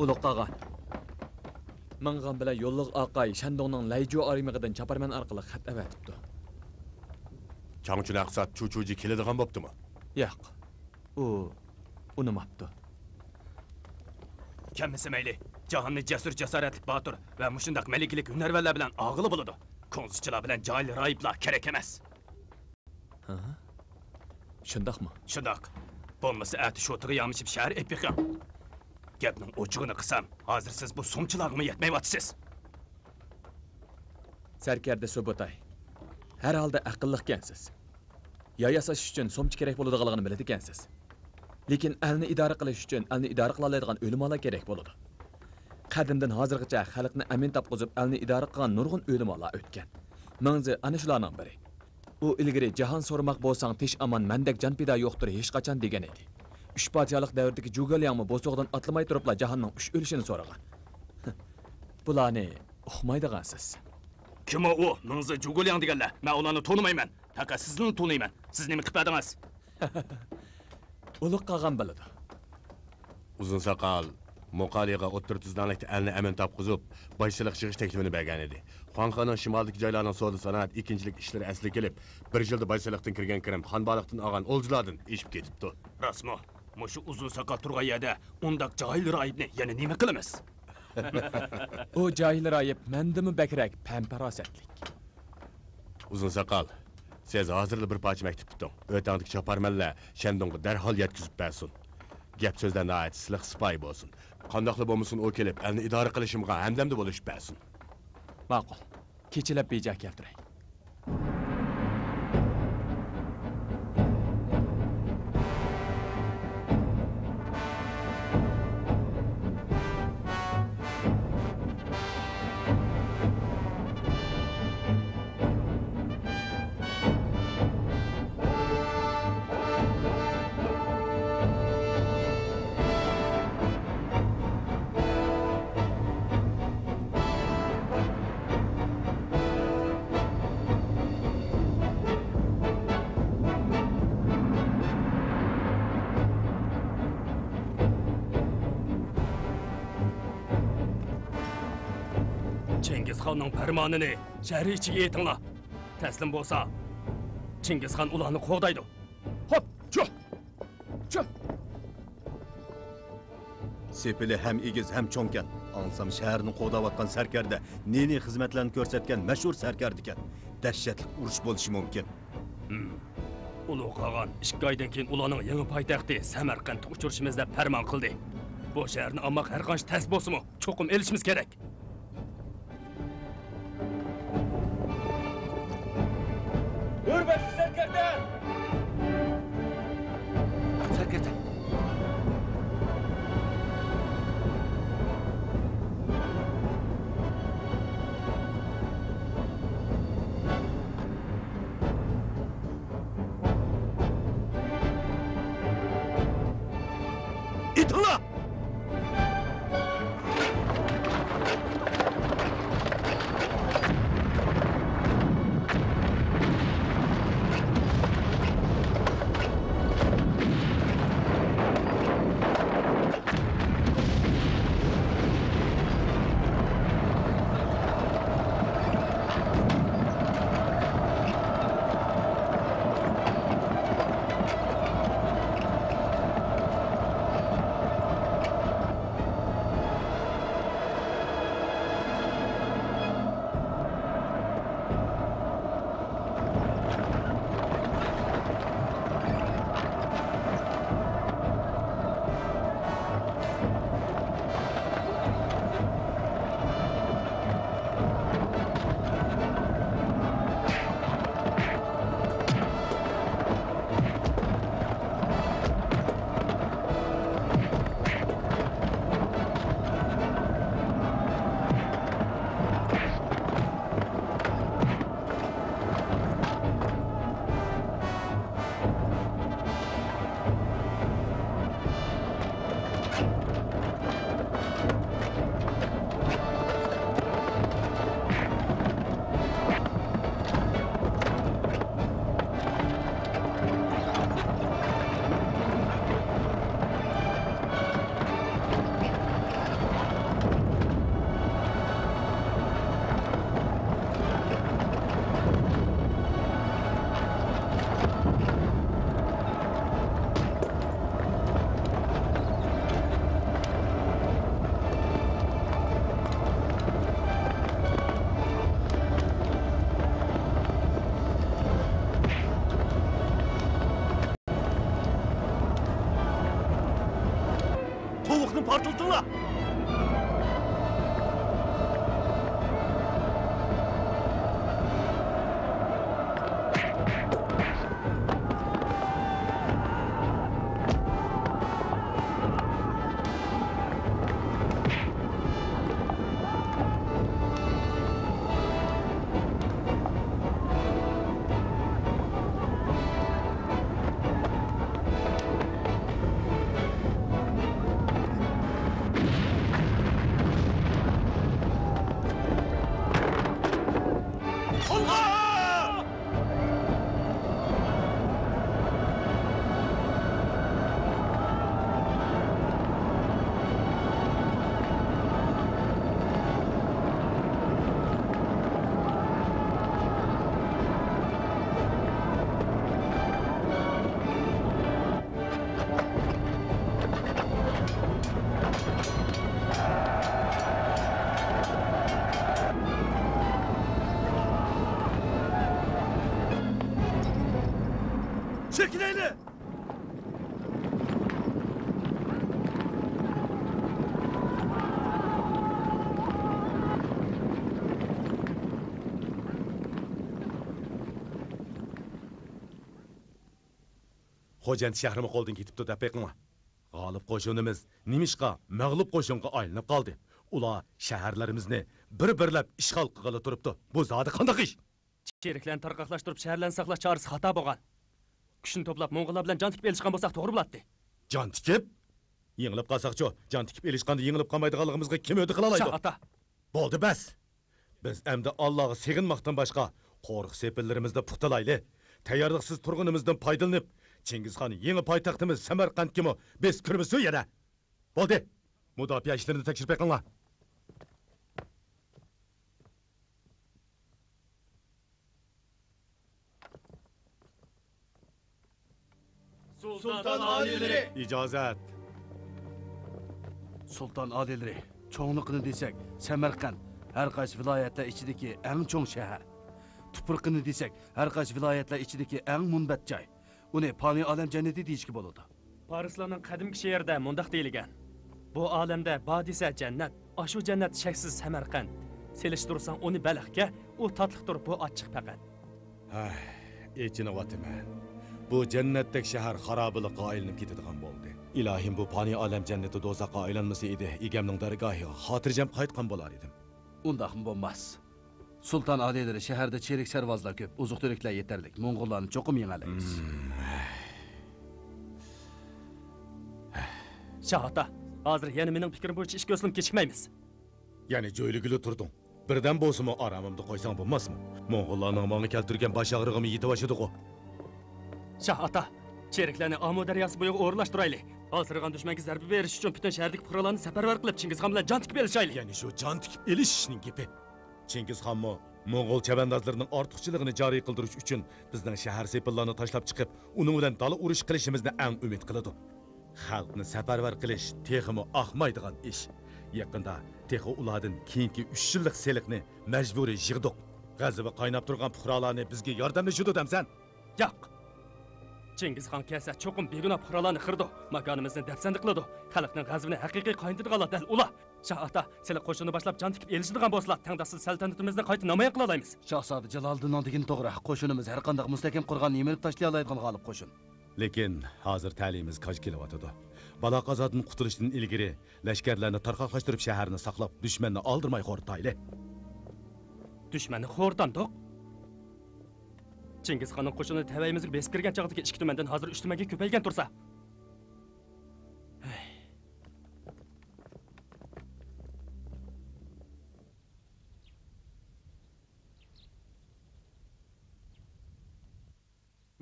ئۇلۇغ قاغان، مىڭغان بىلەن يوللۇغ ئاقاي شەندۇڭنىڭ لەيجۇ ئايرىمىغىدىن چاپارمەن ئارقىلىق خەت ئەۋەتىپتۇ. چاڭچۈن ئەقسات چۇچۇجى كېلىدىغان بوپتۇمۇ؟ ياق، ئۇ ئۇنىماپتۇ. كەلمىسە مەيلى، جاھاننى جەسۇر-جاسارەتلىك باتۇر ۋە مۇشۇنداق مەلىكىلىك ھۈنەرۋەنلەر بىلەن ئالغىلى بولىدۇ. كۇڭزىچىلار بىلەن جاھىل راھىبلار كېرەك ئەمەس. ھە؟ شۇنداقمۇ؟ شۇنداق. بولمىسا ئەتە شوتىغا يامىشىپ شەھەر ئېلىپ بېقىڭ. گەپنىڭ ئوچۇقىنى قىلسام، ھازىر سىز بۇ سومچىلارغىمۇ يەتمەيۋاتىسىز. سەركەردە سۇبۇتاي، ھەر ھالدا ئەقىللىقكەنسىز. يا ياساش ئۈچۈن سومچا كېرەك بولىدىغانلىقىنى بىلىدىكەنسىز. لېكىن ئەلنى ئىدارە قىلىش ئۈچۈن ئەلنى ئىدارە قىلالايدىغان ئۆلىمالار كېرەك بولىدۇ. قەدىمدىن ھازىرغىچە خەلقنى ئەمىن تاپقۇزۇپ، ئەلنى ئىدارە قىلغان نۇرغۇن ئۆلىمالار ئۆتكەن. مىڭزى ئەنە شۇلارنىڭ بىرى. ئۇ ئىلگىرى «جاھان سورىماق بولساڭ، تىش ئامان، مەندەك جان پىدا يوقتۇر ھېچقاچان» دېگەن ئىدى. ئۈچ پادىشاھلىق دەۋرىدىكى جۇگېلياڭمۇ بوسۇغىدىن ئاتلىماي تۇرۇپلا جاھاننىڭ ئۈچ ئۆلۈشىنى سورىغان. بۇلارنى ئۇقمايدىغانسىز. كىم ئۇ مىڭزى جۇگېلياڭ دېگەنلەر؟ مەن ئۇلارنى تونۇمايمەن. پەقەت سىزنىلا تونۇيمەن. سىز نېمە قىلىپ بەردىڭىز؟ ئۇلۇغ قاغان بىلىدۇ. ئۇزۇن ساقال موقالىغا ئوتتۇرا تۈزلەڭلىكتە ئەلنى ئەمىن تاپقۇزۇپ، باج سېلىق يىغىش تەكلىپىنى بەرگەنىدى. خۇاڭخېنىڭ شىمالدىكى جايلارنىڭ سودا سانائەت، ئېكىنچىلىك ئىشلىرى ئەسلىگە كېلىپ، بىر يىلدا باج سېلىقتىن كىرگەن كىرىم خان بالىقتىن ئالغان ئولجىلاردىن ئېشىپ كېتىپتۇ. راستمۇ؟ مۇشۇ ئۇزۇن ساقال تۇرغان يەردە ئۇنداق جاھىل راھىبنى يەنە نېمە قىلىمىز؟ ئۇ جاھىل راھىب مەندىنمۇ بەكرەك پەم-پاراسەتلىك. ئۇزۇن ساقال، سىز ھازىرلا بىر پارچە مەكتۇپ پۈتتۈڭ. ئۆتەڭدىكى چاپارمەنلەر شەندۇڭغا دەرھال يەتكۈزۈپ بەرسۇن. گەپ-سۆزلەر ناھايىتى سىلىق، سىپايى بولسۇن. قانداقلا بولمىسۇن، ئۇ كېلىپ ئەلنى ئىدارە قىلىشىمغا ھەمدەمدە بولۇشۇپ بەرسۇن. ماقۇل. كېچىلەپ بېيجىڭغا كەلتۈرەي. چىڭگىزخاننىڭ پەرمانىنى شەھەر ئىچىگە ئېيتىڭلار. تەسلىم بولسا، چىڭگىزخان ئۇلارنى قوغدايدۇ. خوپ، چۇھ! چۇھ! سېپىلى ھەم ئېگىز، ھەم چوڭكەن. ئاڭلىسام، شەھەرنى قوغداۋاتقان سەركەردە، نى-نى خىزمەتلەرنى كۆرسەتكەن مەشھۇر سەركەردىكەن. دەھشەتلىك ئۇرۇش بولۇشى مۇمكىن. ھىم. ئۇلۇغ قاغان ئىككى ئايدىن كېيىن ئۇلارنىڭ يېڭى پايتەختى سەمەرقەنتتە ئۇچرىشىمىز دەپ پەرمان قىلدى. بۇ شەھەرنى ئالماق ھەرقانچە تەس بولسىمۇ، چوقۇم ئېلىشىمىز كېرەك. ھۆرمەتلىك سەركەردە! سەركەردە! ئېيتىڭلار! تۇتۇڭلار! چېكىنەيلى! خوجەنت شەھىرىمۇ قولدىن كېتىپتۇ دەپ بېقىڭلار. غالىب قوشۇنىمىز نېمىشقا مەغلۇپ قوشۇنغا ئايلىنىپ قالدى؟ ئۇلار شەھەرلىرىمىزنى بىر-بىرلەپ ئىشغال قىلغىلى تۇرۇپتۇ. بۇ زادى قانداق ئىش؟ چېرىكلەرنى تارقاقلاشتۇرۇپ، شەھەرلەرنى ساقلاش چارىسى خاتا بولغان. كۈچنى توپلاپ، موڭغۇللار بىلەن جان تىكىپ ئېلىشقان بولساق، توغرا بولاتتى. جان تىكىپ؟ يېڭىلىپ قالساقچۇ؟ جان تىكىپ ئېلىشقاندا يېڭىلىپ قالمايدىغانلىقىمىزغا كىم ھۆددە قىلالايدۇ؟ شاھ ئاتا! بولدى، بەس! بىز ئەمدى ئاللاغا سېغىنماقتىن باشقا، قورۇق سېپىللىرىمىزنى پۇختىلايلى. تەييارلىقسىز تۇرغىنىمىزدىن پايدىلىنىپ، چىڭگىزخان يېڭى پايتەختىمىز سەمەرقەنتكىمۇ بېسىپ كىرمىسۇن يەنە! بولدى! مۇداپىئە ئىشلىرىنى تەكشۈرۈپ بېقىڭلار. سۇلتان ئالىيلىرى! ئىجازەت! سۇلتان ئالىيلىرى، چوڭلۇقىنى دېسەك، سەمەرقەنت ھەر قايسى ۋىلايەتلەر ئىچىدىكى ئەڭ چوڭ شەھەر. تۇپرىقىنى دېسەك، ھەر قايسى ۋىلايەتلەر ئىچىدىكى ئەڭ مۇنبەت جاي. ئۇنى پانىي ئالەم جەننىتى دېيىشكە بولىدۇ. پارسلارنىڭ قەدىمكى شېئىرىدە مۇنداق دېيىلگەن: «بۇ ئالەمدە بار دېسە جەننەت، ئاشۇ جەننەت شەكسىز سەمەرقەنت. سېلىشتۇرساڭ ئۇنى بەلخكە، ئۇ تاتلىقتۇر بۇ ئاچچىق پەقەت.» ھەي، ئېچىنىۋاتىمەن. بۇ جەننەتتەك شەھەر خارابىلىققا ئايلىنىپ كېتىدىغان بولدى. ئىلاھىم، بۇ پانىي ئالەم جەننىتى دوزاخقا ئايلانمىسا ئىدى، ئىگەمنىڭ دەرگاھىغا خاتىرجەم قايتقان بولار ئىدىم. ئۇنداقمۇ بولماس. سۇلتان ئالىيلىرى، شەھەردە چېرىك سەرۋازلار كۆپ، ئوزۇق-تۈلۈكلەر يېتەرلىك. موڭغۇللارنى چوقۇم يېڭەلەيمىز. شاھ ئاتا، ھازىر يەنە مېنىڭ پىكرىم بويىچە ئىش كۆرسىمۇ كېچىكمەيمىز. يەنە جۆيلىگىلى تۇردۇڭ. بىردەم بولسىمۇ ئارامىمدا قويساڭ بولماسمۇ؟ موڭغۇللارنىڭ ماڭا كەلتۈرگەن باش ئاغرىقىمۇ يېتىۋاشىدىغۇ. شاھ ئاتا، چېرىكلەرنى ئامۇ دەرياسى بويىغا ئورۇنلاشتۇرايلى. ھالسىرىغان دۈشمەنگە زەربە بېرىش ئۈچۈن پۈتۈن شەھەردىكى پۇقرالارنى سەپەرۋەر قىلىپ، چىڭگىزخان بىلەن جان تىكىپ ئېلىشايلى. يەنە شۇ جان تىكىپ ئېلىشىشنىڭ گېپى. چىڭگىزخانمۇ موڭغۇل چەۋەندازلىرىنىڭ ئارتۇقچىلىقىنى جارى قىلدۇرۇش ئۈچۈن بىزنىڭ شەھەر سېپىللارنى تاشلاپ چىقىپ، ئۇنىڭ بىلەن دالا ئۇرۇش قىلىشىمىزنى ئەڭ ئۈمىد قىلىدۇ. خەلقنى سەپەرۋەر قىلىش تېخىمۇ ئاقمايدىغان ئىش. يېقىندا تېخى ئۇلاردىن كېيىنكى ئۈچ يىللىق سېلىقنى مەجبۇرىي يىغدۇق. غەزىپى قايناپ تۇرغان پۇقرالارنى بىزگە ياردەملىشىدۇ دەمسەن؟ ياق! چىڭگىزخان كەلسە، چوقۇم بىگۇناھ پۇقرالارنى قىرىدۇ، ماكانىمىزنى دەپسەندە قىلىدۇ. خەلقنىڭ غەزىپىنى ھەقىقىي قاينىتىدىغانلار دەل ئۇلار. شاھ ئاتا، سېلىق قوشۇنى باشلاپ جان تىكىپ ئېلىشىدىغان بولسىلا، تەڭداشسىز سەلتەنىتىمىزنى قايتا نامايان قىلالايمىز. شاھزادە جالالىدىننىڭ دېگىنى توغرا. قوشۇنىمىز ھەرقانداق مۇستەھكەم قورغاننى يىمىرىپ تاشلىيالايدىغان غالىپ قوشۇن. لېكىن ھازىر تەلىيىمىز كاج كېلىۋاتىدۇ. بالا-قازادىن قۇتۇلۇشتىن ئىلگىرى لەشكەرلەرنى تارقاقلاشتۇرۇپ، شەھەرنى ساقلاپ، دۈشمەننى ئالدىرىماي خورىتايلى. دۈشمەننى خورىتامدۇق؟ چىڭگىزخاننىڭ قوشۇنى تەۋەيىمىزگە بېسىپ كىرگەن چاغدىكى ئىككى تۈمەندىن ھازىر ئۈچ تۈمەنگە كۆپەيگەن تۇرسا. ھەي.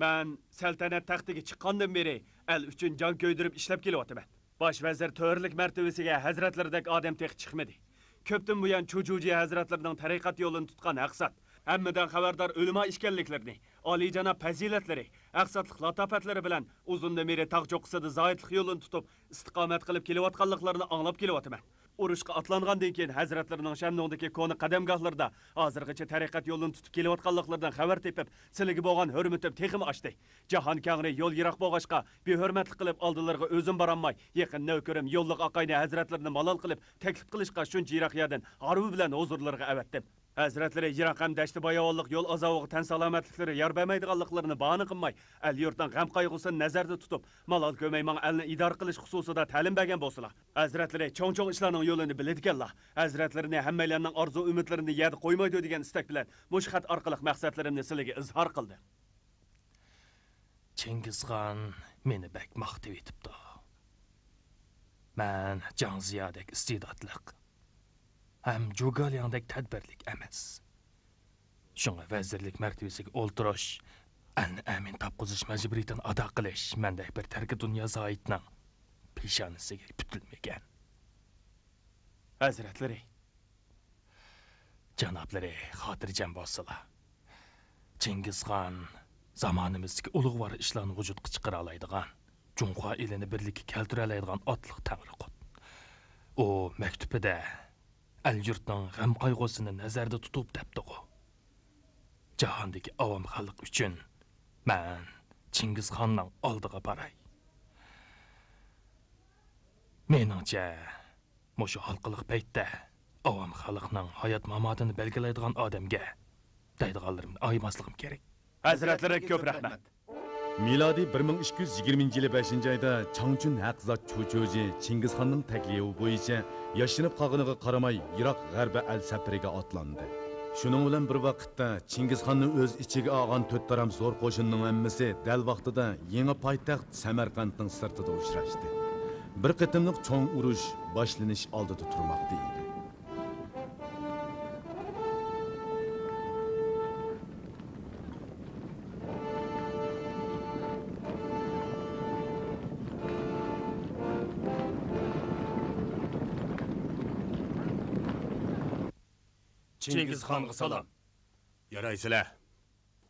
مەن سەلتەنەت تەختىگە چىققاندىن بېرى ئەل ئۈچۈن جان كۆيدۈرۈپ ئىشلەپ كېلىۋاتىمەن. باش ۋەزىر تۆرىلىك مەرتىۋىسىگە ھەزرەتلىرىدەك ئادەم تېخى چىقمىدى. كۆپتىن بۇيان چۇجۇجى ھەزرەتلىرىنىڭ تەرىقەت يولىنى تۇتقان ھەقسات، ھەممىدىن خەۋەردار ئۆلىما ئىكەنلىكلىرىنى، ئالىيجاناب پەزىلەتلىرى، ھەقساتلىق لاتاپەتلىرى بىلەن ئۇزۇندىن بېرى تاغ چوققىسىدا زاھىتلىق يولىنى تۇتۇپ، ئىستىقامەت قىلىپ كېلىۋاتقانلىقلىرىنى ئاڭلاپ كېلىۋاتىمەن. ئۇرۇشقا ئاتلانغاندىن كېيىن، ھەزرەتلىرىنىڭ شەننۇڭدىكى كونا قەدەمگاھلىرىدا ھازىرغىچە تەرىقەت يولىنى تۇتۇپ كېلىۋاتقانلىقلىرىدىن خەۋەر تېپىپ، سىلىگە بولغان ھۆرمىتىم تېخىمۇ ئاشتى. جاھان كەڭرى، يول يىراق بولغاچقا، بىھۆرمەتلىك قىلىپ ئالدىلىرىغا ئۆزۈم بارالماي، يېقىن نۆكىرىم يوللۇق ئاقاينى ھەزرەتلىرىنى مالال قىلىپ تەكلىپ قىلىشقا، شۇنچە يىراق يەردىن ھارۋا بىلەن ھۇزۇرلىرىغا ئەۋەتتىم. ھەزرەتلىرى يىراق ھەم دەشتى باياۋانلىق يول ئازابىغا تەن سالامەتلىكلىرى يار بەرمەيدىغانلىقلىرىنى باھانە قىلماي، ئەل-يۇرتنىڭ غەم-قايغۇسىنى نەزەردە تۇتۇپ، مالال كۆرمەي ماڭا ئەلنى ئىدارە قىلىش خۇسۇسىدا تەلىم بەرگەن بولسىلا، ھەزرەتلىرى چوڭ-چوڭ ئىشلارنىڭ يولىنى بىلىدىكەنلا، ھەزرەتلىرىنى ھەممەيلەننىڭ ئارزۇ-ئۈمىدلىرىنى يەردە قويمايدۇ دېگەن ئىستەك بىلەن مۇشۇ خەت ئارقىلىق مەقسەتلىرىمنى سىلىگە ئىزھار قىلدىم. چىڭگىزخان مېنى بەك ماختىۋېتىپتۇ. مەن جاڭ زىيادەك ئىستېداتلىق ھەم جۇگالياڭدەك تەدبىرلىك ئەمەس. شۇڭا ۋەزىرلىك مەرتىۋىسىگە ئولتۇرۇش، ئەلنى ئەمىن تاپقۇزۇش مەجبۇرىيىتىنى ئادا قىلىش مەندەك بىر تەركى دۇنيا زاھىتنىڭ پېشانىسىگە پۈتۈلمىگەن. ھەزرەتلىرى، جانابلىرى خاتىرجەم بولسىلا، چىڭگىزخان زامانىمىزدىكى ئۇلۇغۋار ئىشلارنى ۋۇجۇدقا چىقىرالايدىغان، جۇڭخۇا ئېلىنى بىرلىككە كەلتۈرەلەيدىغان ئاتلىق تەڭرىقۇت. ئۇ مەكتۇپىدا ئەل-يۇرتنىڭ غەم-قايغۇسىنى نەزەردە تۇتۇپ دەپتىغۇ. جاھاندىكى ئاۋام خەلق ئۈچۈن مەن چىڭگىزخاننىڭ ئالدىغا باراي. مېنىڭچە، مۇشۇ ھالقىلىق پەيتتە ئاۋام خەلقنىڭ ھايات-ماماتىنى بەلگىلەيدىغان ئادەمگە دەيدىغانلىرىمنى ئايىماسلىقىم كېرەك. ھەزرەتلىرىگە كۆپ رەھمەت. مىلادىي بىر مىڭ ئىككى يۈز يىگىرمىنچى يىلى بەشىنچى ئايدا چاڭچۈن ھەقزات چۇچۇجى چىڭگىزخاننىڭ تەكلىپى بويىچە ياشىنىپ قالغىنىغا قارىماي، يىراق غەربىي ئەل سەپىرىگە ئاتلاندى. شۇنىڭ بىلەن بىر ۋاقىتتا، چىڭگىزخاننى ئۆز ئىچىگە ئالغان تۆت تارام زور قوشۇننىڭ ھەممىسى دەل ۋاقتىدا يېڭى پايتەخت سەمەرقەنتنىڭ سىرتىدا ئۇچراشتى. بىر قېتىملىق چوڭ ئۇرۇش باشلىنىش ئالدىدا تۇرماقتا ئىدى. چىڭگىزخانغا سالام. يارايسىلەر.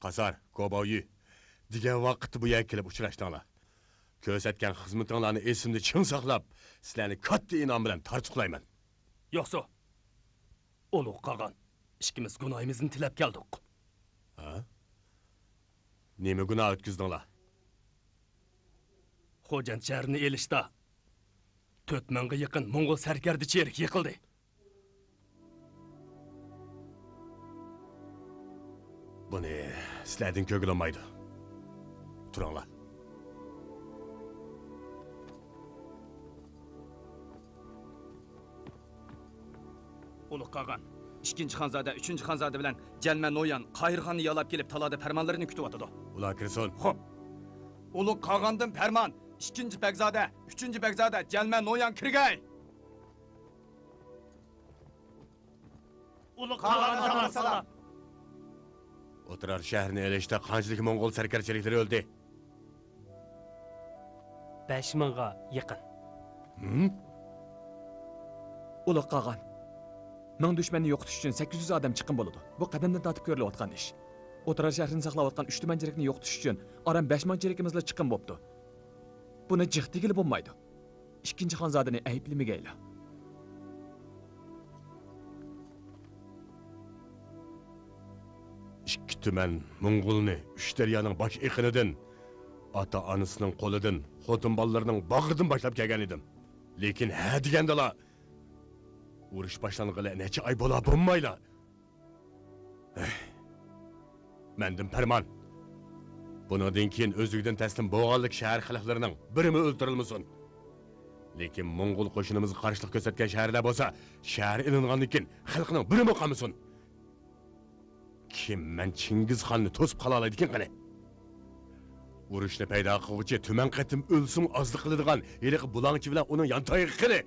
قاسار، گوباۋيۈ دېگەن ۋاقىتتا بۇ يەرگە كېلىپ ئۇچراشتىڭلار. كۆرسەتكەن خىزمىتىڭلارنى ئېسىمدە چىڭ ساقلاپ، سىلەرنى كاتتا ئىنئام بىلەن تارتۇقلايمەن. ياخشى. ئۇلۇغ قاغان، ئىككىمىز گۇناھىمىزنى تىلەپ كەلدۇق. ھە؟ نېمە گۇناھ ئۆتكۈزدۈڭلار؟ خوجەنت شەھىرىنى ئېلىشتا تۆت مىڭغا يېقىن موڭغۇل سەركەردە چېرىكى يىقىلدى. بۇنى سىلەردىن كۆرگىلى بولمايدۇ. تۇرۇڭلار. ئۇلۇغ قاغان، ئىككىنچى خانزادە، ئۈچىنچى خانزادە بىلەن جەلمە نويان قاھىرخاننى يالاپ كېلىپ، تالادا پەرمانلىرىنى كۈتۈۋاتىدۇ. ئۇلار كىرسۇن. خوپ. ئۇلۇغ قاغاندىن پەرمان، ئىككىنچى بەگزادە، ئۈچىنچى بەگزادە، جەلمە نويان كىرگەي! ئۇلۇغ قاغانغا سالام. ئوترار شەھىرىنى ئېلىشتا قانچىلىك موڭغۇل سەركەردە چېرىكلىرى ئۆلدى؟ بەش مىڭغا يېقىن. ھىم؟ ئۇلۇغ قاغان، مىڭ دۈشمەننى يوقىتىش ئۈچۈن سەككىز يۈز ئادەم چىقىم بولىدۇ. بۇ قەدىمدىن تارتىپ كۆرۈلۈۋاتقان ئىش. ئوترار شەھىرىنى ساقلاۋاتقان ئۈچ تۈمەن چېرىكنى يوقىتىش ئۈچۈن ئاران بەش مىڭ چېرىكىمىزلا چىقىم بوپتۇ. بۇنى جىق دېگىلى بولمايدۇ. ئىككىنچى خانزادىنى ئەيىبلىمىگەيلا. ئىككى تۈمەن موڭغۇلنى ئۈچ دەريانىڭ باش ئېقىنىدىن، ئاتا-ئانىسىنىڭ قولىدىن، خوتۇن بالىلىرىنىڭ باغرىدىن باشلاپ كەلگەن ئىدىم. لېكىن ھە دېگەندىلا، ئۇرۇش باشلانغىلى نەچچە ئاي بولا بولمايلا، ھەي، مەندىن پەرمان. بۇنىڭدىن كېيىن ئۆزلۈكىدىن تەسلىم بولغانلىك شەھەر خەلقلىرىنىڭ بىرىمۇ ئۆلتۈرۈلمىسۇن. لېكىن موڭغۇل قوشۇنىمىزغا قارشىلىق كۆرسەتكەن شەھەرلەر بولسا، شەھەر ئېلىنغاندىن كېيىن خەلقنىڭ بىرىمۇ قالمىسۇن. كىم مەن چىڭگىزخاننى توسۇپ قالالايدىكىن قېنى؟ ئۇرۇشنى پەيدا قىلغۇچى تۈمەن قېتىم ئۆلسىمۇ ئازلىق قىلىدىغان ھېلىقى بۇلاڭچى بىلەن ئۇنىڭ يانتايىقى قېنى؟